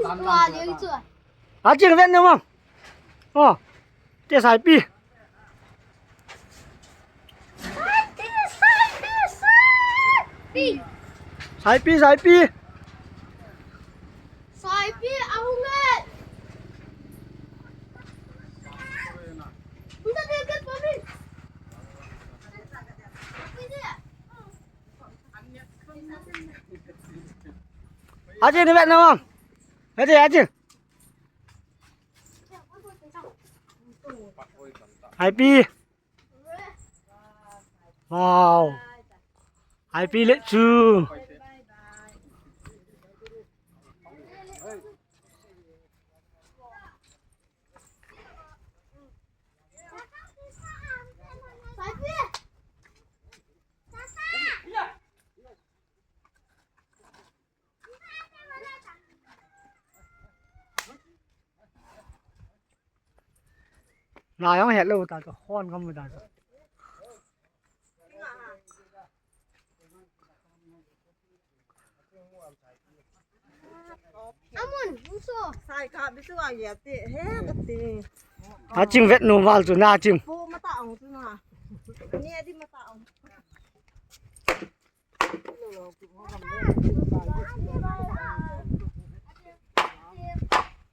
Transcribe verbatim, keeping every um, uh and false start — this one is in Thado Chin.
Tua liang chu. A ching vet na mang. Oh. Te Saipi. Saipi, Saipi. Saipi, ahung e. Hung ta dia ke pamin. A ching ni vet na mang. Vet a ching. Saipi. Wow. Saipi le chu. Na jong hello ta chu, hon kam ta chu. Amun, uso. Sai ka bisu a ya te, he ka te. A ching vet nu val chu na ching. Pu mata ong chu na. Ni di mata ong.